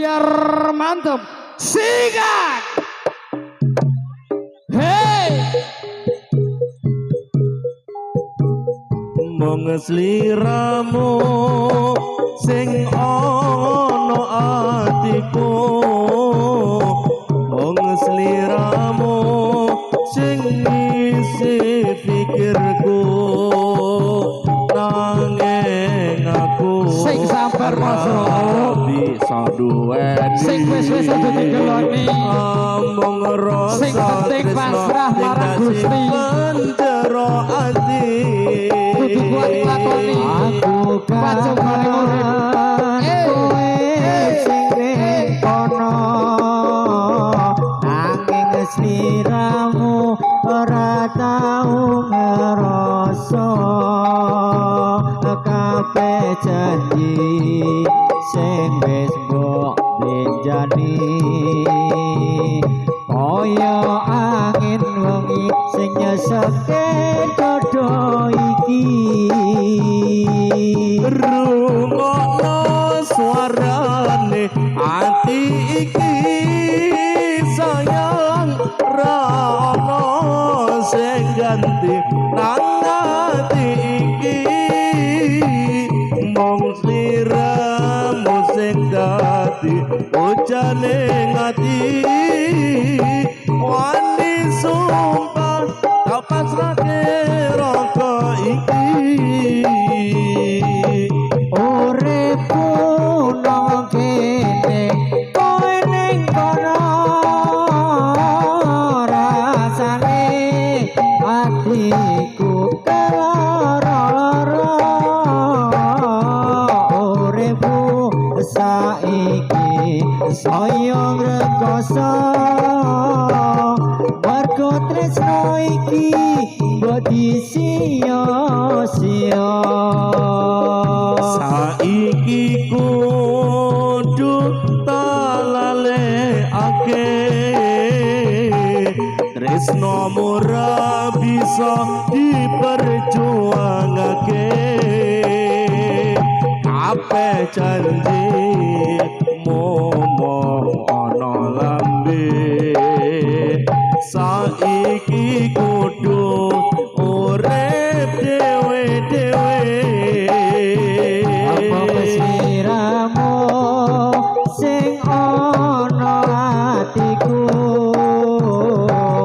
Biar mantep. Sikat. Hey. Mung sliramu sing ana atiku, mung sliramu sing ngisi pikirku, nanging aku Sing sabar, Mas Ro. Bisa duweni. Sing wis-wis aja digeloni. Amung rasa Sing penting tresno pasrah sing marang tak Gusti. simpen jero ati. Kudu kuat nglakoni. Aku Pajobane urip. kangen Eh, kowe eh, sing ning kono, nanging sliramu ora tau ngerasa kabeh janji sing wis mbok blenjani, kaya angin wengi sing nyeseke dada iki. Rungokno suarane ati iki sayang, ra ono sing ganti nang ati iki, mung sliramu sing dadi ujane ati. Wani sumpah tak pasrahke raga iki. Uripku nang kene, kowe ning kono, rasane atiku kelara-lara. Uripku saiki saya ngrekoso, mergo tresno iki mbok disia-sia. Saiki kudu talalekake tresno ora bisa diperjuangake, kabeh janji momong ana lambe. Saiki kudu urip dhewe-dhewe. Apa sliramu sing ana atiku,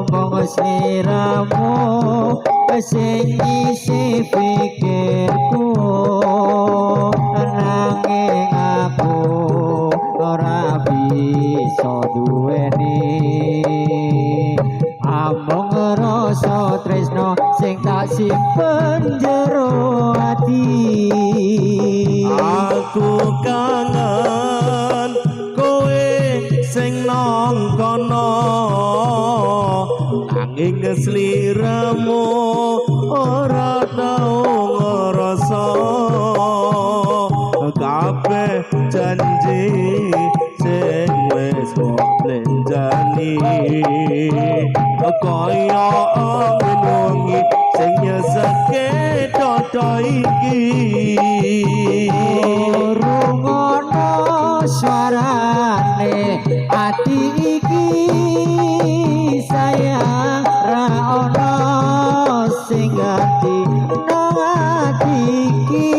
mung sliramu sing ngisi pikirku, nanging aku ora bisa duweni, amung rasa tresno sing tak simpen jero ati. Aku kangen kowe sing nang kono, nanging sliramu ora tau ngrasa kabeh janji sing wis mbok blenjani, kaya angin wengi sing nyeseke dada iki. Rungono suarane ati iki sayang, ra ono sing ganti nang ati iki,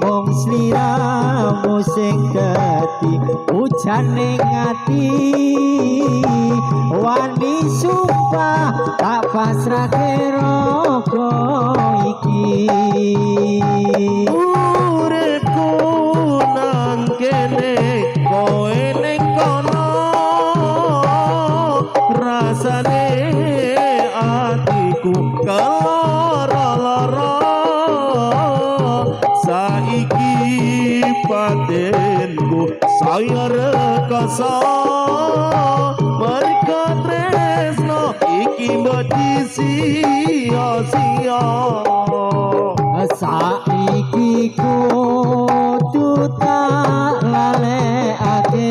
mung sliramu sing dadi ujane ati. Wani sumpah tak pasrahke raga iki. Uripku nang kene, kowe ning kono, rasane atiku kelara-lara. Saiki batinku saya rekoso, mergo tresno iki mbok disia-sia. Saiki kudu tak lalekake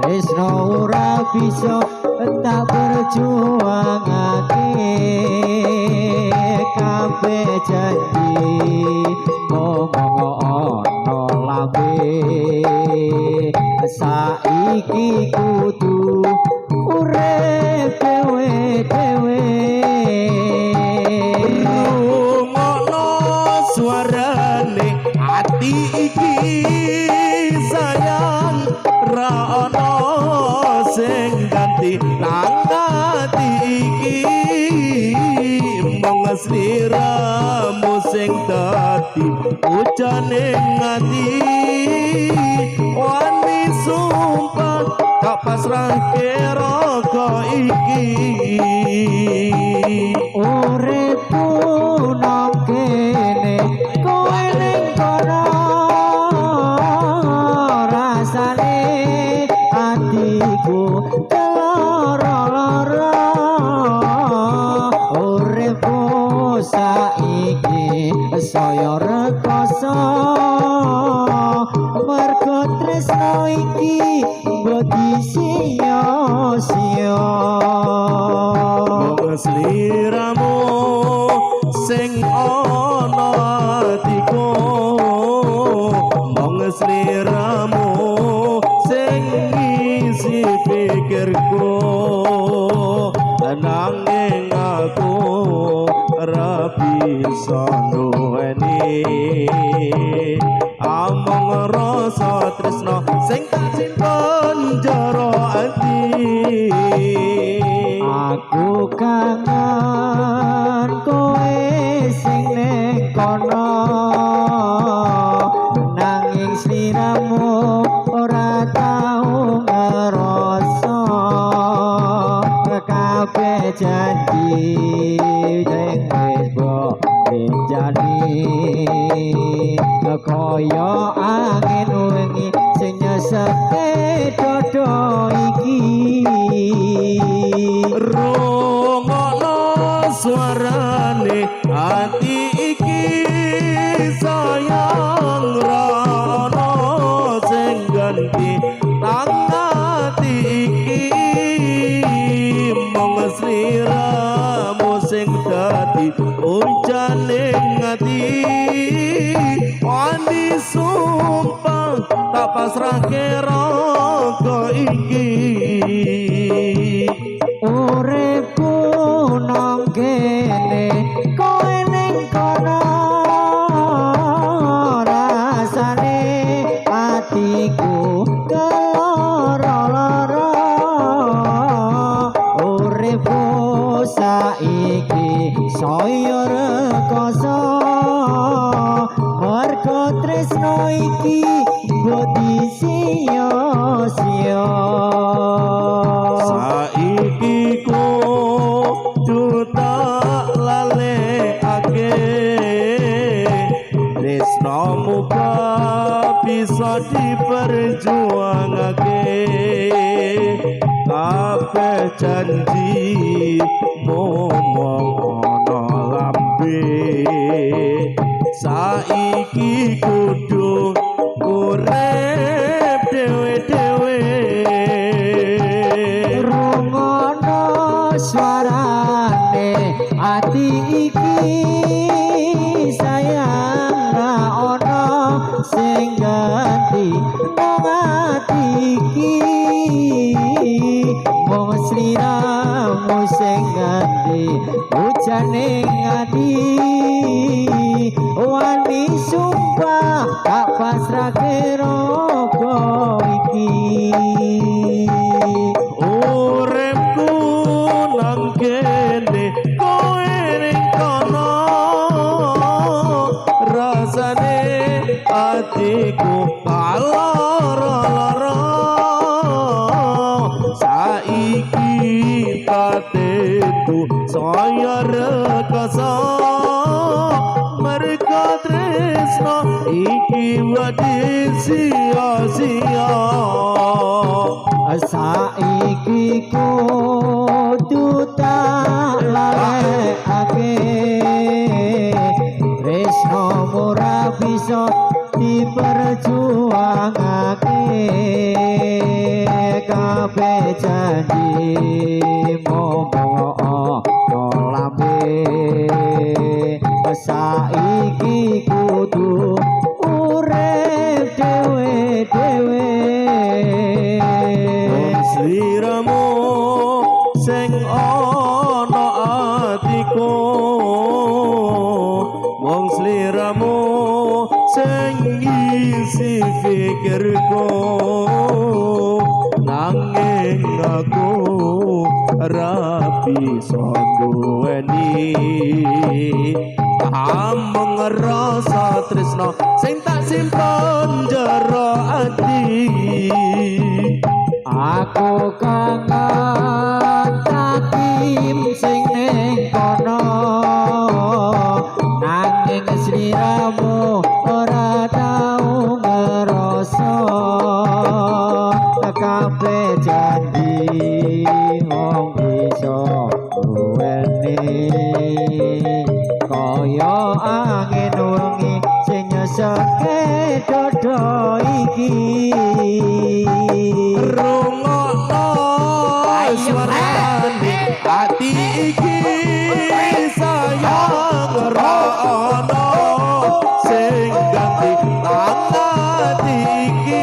tresno ora bisa tak perjuangake, kabeh janji ngomong ana lambe. lambe. Saiki kudu urip dhewe-dhewe. Rungokno suarane ati iki sayang, ra ono sing ganti nang ati iki, mung sliramu sing dadi ujane ati. Wani sumpah tak pasrahke raga iki. Uripku nang kene, kowe ning kono, rasane atiku keloro-loro. Uripku saiki saya rekoso, mergo tresno iki mbok disia-sia. Mung sliramu sing ana atiku, mung sliramu sing ngisi pikirku, nanging aku ora bisa duweni among rasa tresno sing tak simpen jero ati. Aku kangen kowe sing ning kono, nanging sliramu ora tau ngerasa. Kabeh janji sing wis mbok janji kaya angin wengi sing nyeseke dodo iki. Rungokno suarane ati iki sayang, ra ono sing ganti nang ati iki, mung sliramu sing dadi ujane ati. Wani sumpah tak pasrahke raga iki. Uripku nang kene, kowe ning kono, rasane atiku keloro-loro. Uripku saiki saya rekoso, mergo tresno iki mbok disia-sia. Saiki kudu tak lalekake tresnomu bisa diperjuangake, kabeh janji mung ana lambe. Saiki kudu urip dhewe-dhewe. Rungono suarane ati iki sayang, ra ono sing ganti nang ati iki, mung sliramu sing ganti ujane ati. Wani sumpah tak pasrahke raga iki. Uripku nang kene, kowe ning kono, rasane atiku lara-lara. Saiki batinku saya rekoso, mergo tresno iki wedi sia-sia. Saiki kudu tak lalekake tresno ora bisa diperjuangake, kabeh janji mung ana lambe. Saiki kudu urip. dhewe-dhewe. Mung sliramu sing ana atiku, mung sliramu sing ngisi pikirku, nanging aku ra bisa duweni amung rasa tresno sing tak simpen jero ati. Aku kangen takim sing ning kono, nanging sliramu ora tau ngerasa. Kabeh janji mung bisa duweni, kaya angin wengi sing nyeseke dada iki. Rungokno suarane ati iki sayang, ora ana sing ganti ati iki,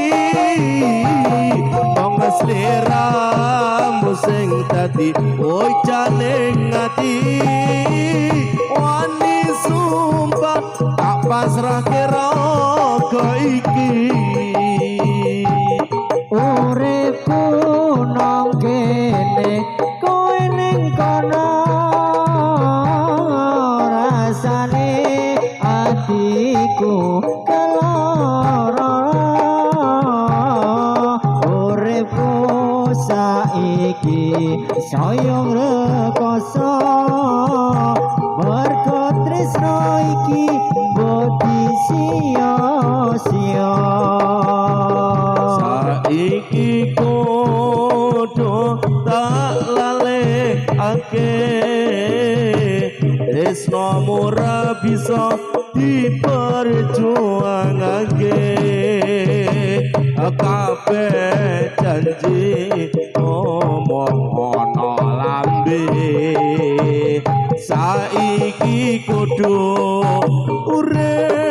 mung sliramu sing dadi ujane ati. Wani sumpah tak pasrahke raga iki. Uripku nang kene, kowe ning kono, rasane atiku keloro. Uripku saiki saya rekoso, mergo tresno iki mbok disia-sia. Saiki kudu tak lalekake, tresno ora bisa diperjuangake, kabeh janji ngomong ana lambe. Saiki kudu urip